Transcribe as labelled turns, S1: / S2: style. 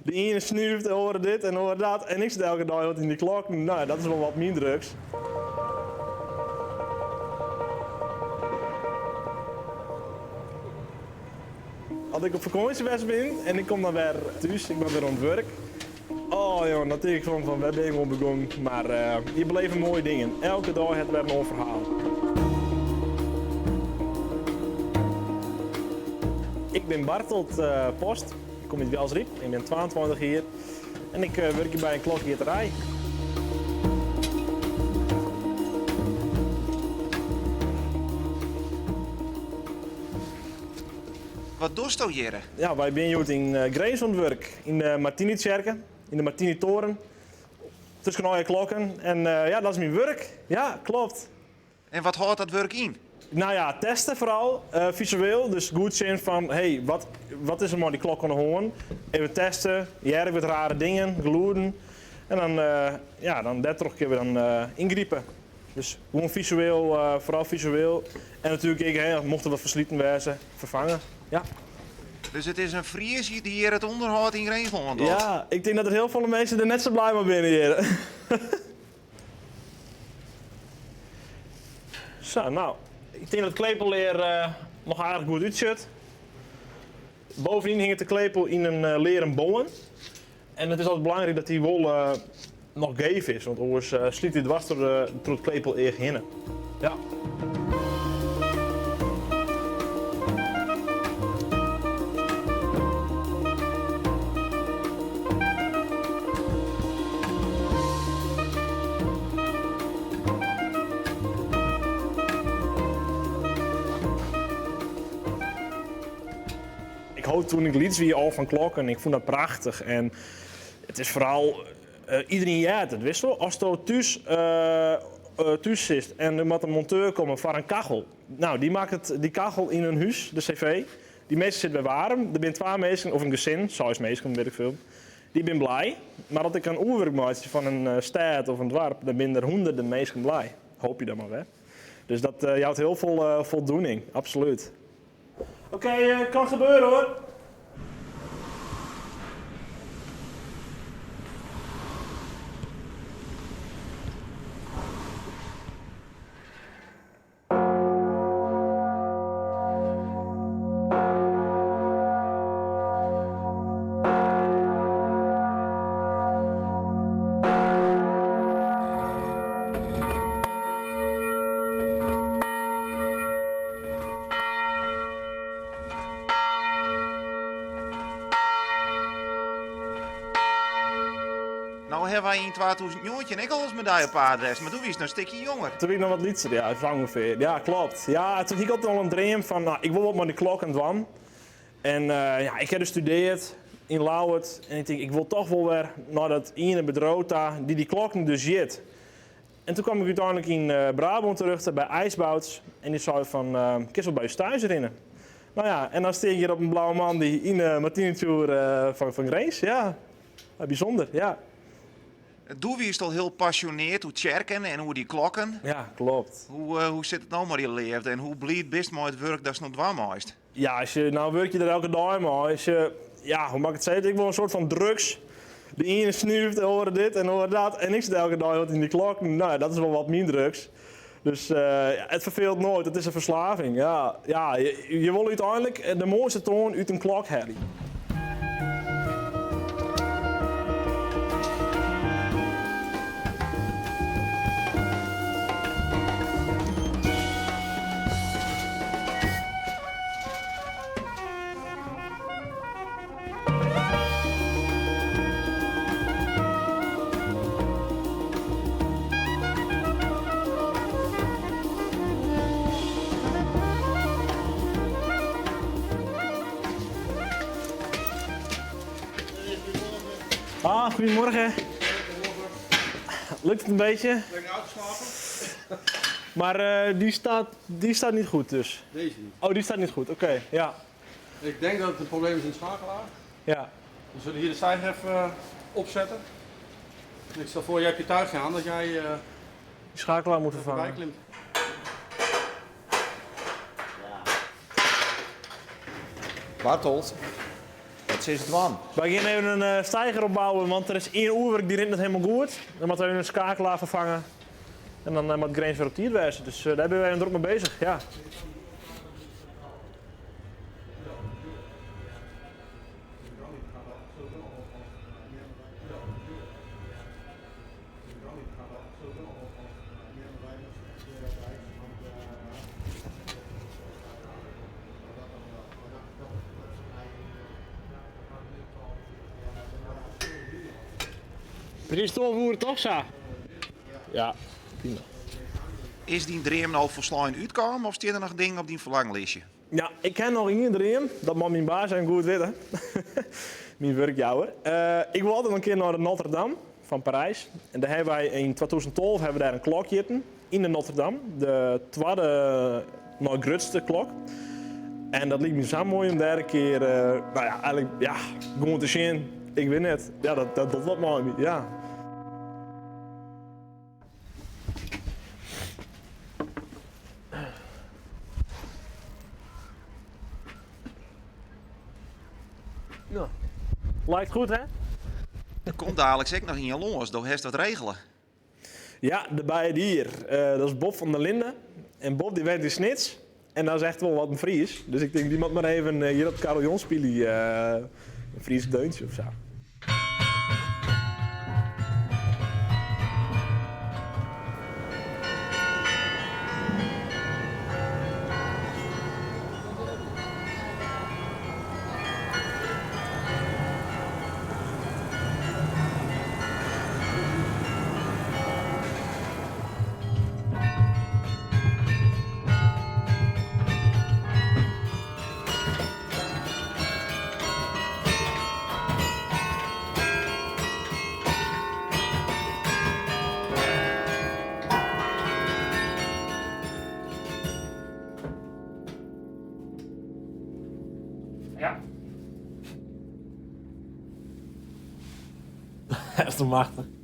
S1: De iene snuift, de oare dit en de oare dat. En ik sit elke dei wat yn dy klokken. No ja, dat is wol wat myn drugs. As ik op fakânsje west bin en ik kom dan wer thús, ik moat wer oan it wurk. Oh jongen, dan tink ik fan, fan wêr bin ik oan begûn. Mar je beleve moaie dingen. Elke dei hat wer in oar ferhaal. Ik bin Barteld Post. Ik kom út Wjelsryp, ik bin 22 jier en ik wurkje by in klokjitterij.
S2: Wat dochsto hjirre?
S1: Ja, wy binne hjoed yn Grins oan it wurk, yn de Martinitsjerke, yn de Martinitoren, tusken allegear klokken. En ja, dat is myn wurk. Ja, klopt.
S2: En wat hâldt dat wurk yn?
S1: Nou ja, teste foaral, fisueel. Dus goed sjen fan, hey, wat, wat is der mei dy klok oan de hân? Even teste, hear ik wat rare dingen, gelûden. En dan, ja, dan dêrtroch kinne we dan yngripe. Dus gewoan fisueel, foaral fisueel. En natuerlik ek, hè, mocht der wat fersliten wêze, ferfange. Ja.
S2: Dus it is in Fries dy't hjir it ûnderhâld yn Grinslân docht?
S1: Ja, ik tink dat der hiel folle minsken der net sa blij mei binne hjir. Sa, no, ik tink dat it klepellear noch aardich goed útsjocht. Bovenyn hinget de klepel yn in learen bân. En it is altyd belangryk dat dy wol noch geef is, want oars slyt hy dwars troch it klepeleach hinne. Ja. Ik hold toen ik lyts wie al fan klokken. Ik fûn dat prachtich. En it is foaral, iedereen heart it, witsto. Asto thús, thús sitst en der moat in monteur komme foar in kachel. No, dy makket dy kachel yn in hús, de CV. Dy minsken sitte wer waarm. Der binne twa minsken, of in gesin, seis minsken, wit ik veel. Dy binne blij. Mar as ik in oerwurk meitsje fan in stêd of in doarp, dan binne der hûnderten minsken blij. Hoopje dan mar wer. Dus dat jout hiel folle foldoening, absolút. Oké, kan gebeuren hoor.
S2: No hawwe wy yn 2019 ek alris mei dy op paad west, mar doe wiest noch in stikje jonger.
S1: Toen wie ik noch wat lytser, ja, sa ûngefear. Ja, klopt. Ja, toen hie ik altyd al in dream fan, no, ik wol wat mei dy klokken dwaan. En ja, ik ha dus studeard yn Ljouwert en ik tink, ik wol toch wol wer nei dat iene bedriuw ta dy't dy klokken dus jit. En toen kwam ik úteinlik yn Brabân terjochte by Eijsbouts en dy sei fan, kinst wol by ús staazje rinne. No ja, en dan stean ik hjir op in blauwe moandei yn de Martinitoer fan Grins. Ja, bysûnder, ja.
S2: Doe wiest al hiel pasjoneard oer tsjerken en oer dy klokken.
S1: Ja, klopt.
S2: Hoe sit it no mei dy leafde en hoe bliid bist mei it wurk datst no dwaan meist?
S1: Ja, as je, no wurkje der elke dei mei. As je, ja, hoe moat ik it sizze? Ek wol in soart fan drugs. De iene snuift, de oare dit en de oare dat. En ik sit elke dei wat yn dy klokken. No ja, dat is wol wat myn drugs. Dus ja, it ferfeelt noait. It is in ferslaving. Ja, ja, je wolle úteinlik de moaiste toan út in klok helje. Ah, goedemorgen. Lukt het een beetje?
S3: Ben ik uitgeslapen?
S1: Maar die staat niet goed dus?
S3: Deze niet.
S1: Oh, die staat niet goed, oké, ja.
S3: Ik denk dat het een probleem is in de schakelaar.
S1: Ja.
S3: We zullen hier de steiger even opzetten. Ik stel voor, jij hebt je tuigje aan, dat jij
S1: Die schakelaar moet vervangen.
S3: Bijklimt.
S4: Bartold, dat
S2: Wat silst dwaan?
S1: Wy gean even in steiger opbouwen, want der is ien oerwurk dy rint net helemaal goed. Dan moatte we even in skakelaar ferfange. En dan moat Grins wer op tiid wêze. Dus dêr binne we even drok mei bezich, ja. It is 12 oere toch sa? Ja, prima.
S2: Is dyn dream no folslein útkaam of stean der noch dingen op dyn ferlanglistje?
S1: Ja, ik ha noch ien dream. Dat moat myn baas even goed witte. Myn wurkjouwer. Ik wol altyd in kear nei de Notre Dame fan Parys. En dêr hawwe wy yn 2012 hawwe we dêr in klok jitten yn de Notre Dame. De twadde nei grutste klok. En dat liket my sa moai om dêr in kear, no ja, eigenlik, ja, gewoan te sjen. Ik wit net. Ja, dat docht wat mei my, ja. No, lijkt goed, hè?
S2: Der komt daliks ek noch ien lâns, do hast wat regele.
S1: Ja, de byedier. Dat is Bob van der Linde. En Bob dy wennet yn Snits. En dat is echt wol wat in Fries. Dus ik tink, dy moat mar even hjir op it kariljon spylje. In Frysk deuntsje of sa. Ja. Dat is toch machtich.